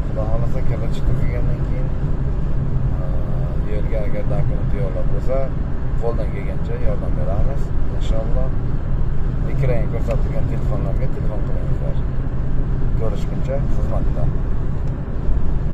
Xudo xohlasa, kirib chiqib kelgandan keyin yo'lga agar dokument yo'qlar bo'lsa, qo'ldan kelgancha yordam beramiz inshaalloh. Ekranga ko'rsatilgan telefonlarga telefon qilingizlar. Ko'rishguncha xizmatda.